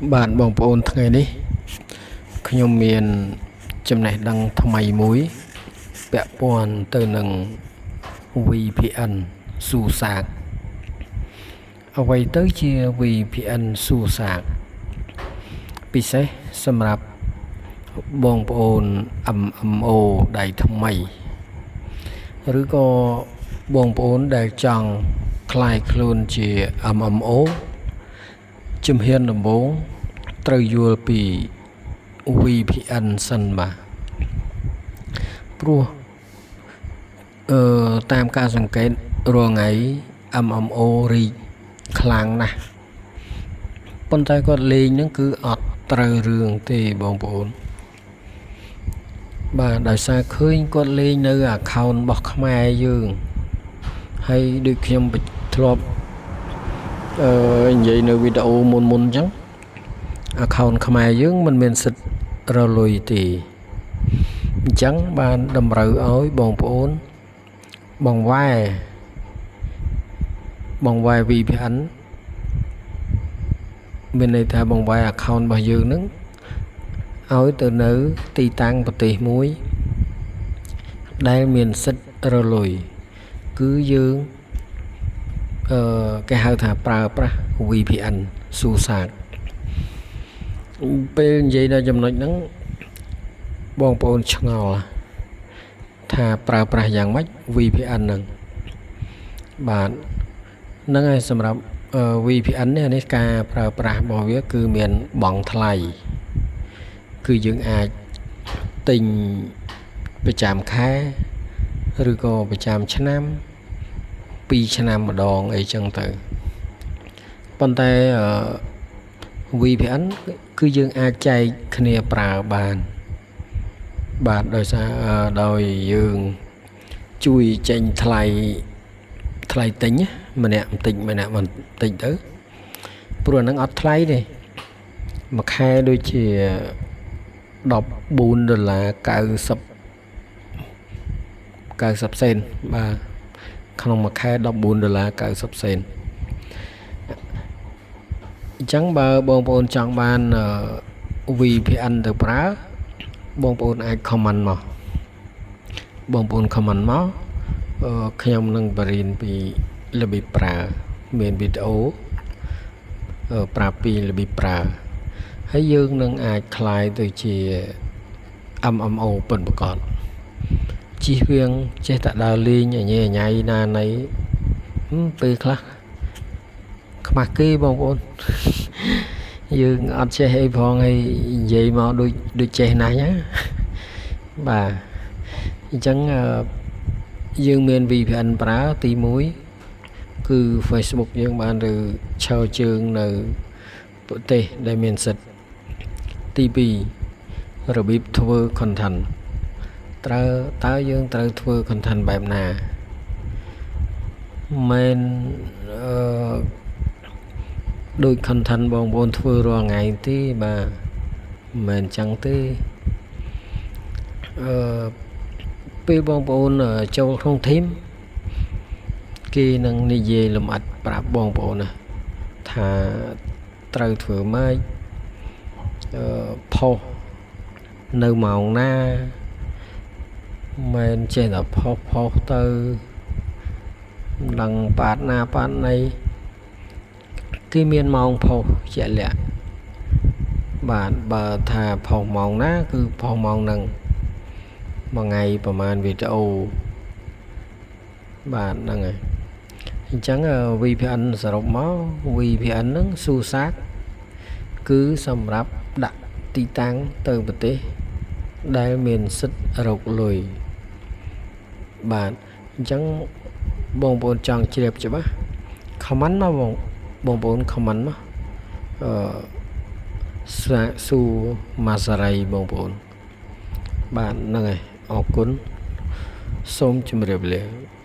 បាទបងប្អូនថ្ងៃនេះខ្ញុំមានចំណេះដឹងថ្មីមួយពាក់ព័ន្ធទៅនឹង VPN ស៊ូសាកអ្វីទៅជា VPN ស៊ូសាកពិសេសសម្រាប់បងប្អូន MMO ដៃថ្មីឬក៏បងប្អូនដែលចង់ក្លាយខ្លួនជា MMO ជំហានដំបូងត្រូវយល់ពី VPN សិនបាទព្រោះតាមការសង្កេតរាល់ថ្ងៃ MMO រីកខ្លាំងណាស់ប៉ុន្តែគាត់លេងហ្នឹងគឺអត់ត្រូវរឿងទេបងប្អូនបាទដោយសារឃើញគាត់លេងនៅ account របស់ខ្មែរយើងហើយដូចខ្ញុំធ្លាប់និយាយនៅវីដេអូមុនមុនអញ្ចឹង account ខ្មែរយើងមិនមានសិទ្ធិរកលុយទេអញ្ចឹងបានតម្រូវឲ្យបងប្អូនបងវ៉ែបងវ៉ែ VPN មានន័យថាបងវ៉ែ account របស់យើងនឹងឲ្យទៅនៅទីតាំងប្រទេសមួយដែលមានសិទ្ធិរកលុយគឺយើងគេហៅថាប្រើប្រាស់ VPN ស៊ូសាកពេលនិយាយដល់ចំណុចហ្នឹងបងប្អូនឆ្ងល់ថាប្រើប្រាស់យ៉ាងម៉េច VPN ហ្នឹងបាទហ្នឹងហើយសម្រាប់ VPN នេះនេះការប្រើប្រាស់របស់វាគឺមានបង់ថ្លៃគឺយើងអាចទិញប្រចាំខែឬក៏ប្រចាំឆ្នាំ2ឆ្នាំម្ដងអីចឹងទៅប៉ុន្តែ VPN គឺយើងអាចចែកគ្នាប្រើបានបាទដោយសារដោយយើងជួយចេញថ្លៃថ្លៃទិញម្នាក់បន្តិចម្នាក់បន្តិចទៅព្រោះអាហ្នឹងអត់ថ្លៃទេមួយខែដូចជា14ដុល្លារ90 90សេនបាទក្នុងមួយខែ14ដុល្លារ90សេនអញ្ចឹងបើបងប្អូនចង់បាន VPN ទៅប្រើបងប្អូនអាច comment មកបងប្អូន comment មកខ្ញុំនឹងបង្រៀនពីរបៀបប្រើមានវីដេអូប្រាប់ពីរបៀបប្រើហើយយើងនឹងអាចក្លាយទៅជា MMO ពិតប្រាកដជិះវៀងចេះតែដើរលេងអញញ៉ៃណាណីពេលខ្លះខ្មាស់គេបងប្អូនយើងអត់ចេះអីផងហើយនិយាយមកដូចដូចចេះណាស់ណាបាទអញ្ចឹងយើងមាន VPN ប្រើទី1គឺ Facebook យើងបានឬឈរជើងនៅប្រទេសដែលមានសិទ្ធិទី2របៀបធ្វើ content ត្រូវតើយើងត្រូវធ្វើ content បែបណាមិនដូច content បងប្អូនធ្វើរាល់ថ្ងៃទេបាទមិនមែនចឹងទេពេលបងប្អូនចូលក្នុង team គេនឹងនិយាយលម្អិតប្រាប់បងប្អូនណាថាត្រូវធ្វើម៉េចផុសនៅម៉ោងណាមិនចេះតែផុសផុសទៅមិនដឹងប៉ាតណាប៉ាតណីគេមានម៉ោងផុសជាក់លាក់បាទបើថាផុសម៉ោងណាគឺផុសម៉ោងហ្នឹងមួយថ្ងៃប្រហែលវីដេអូបាទហ្នឹងហើយអញ្ចឹង VPN សរុបមក VPN ហ្នឹងស៊ូសាកគឺសម្រាប់ដាក់ទីតាំងទៅប្រទេសដែលមានសិទ្ធិរកលុយបាទអញ្ចឹងបងប្អូនចង់ជ្រាបច្បាស់ comment មកបងបងប្អូន comment មកសាកសួរម៉ាសារីបងប្អូនបាទហ្នឹងហើយអរគុណសូមជម្រាបលា។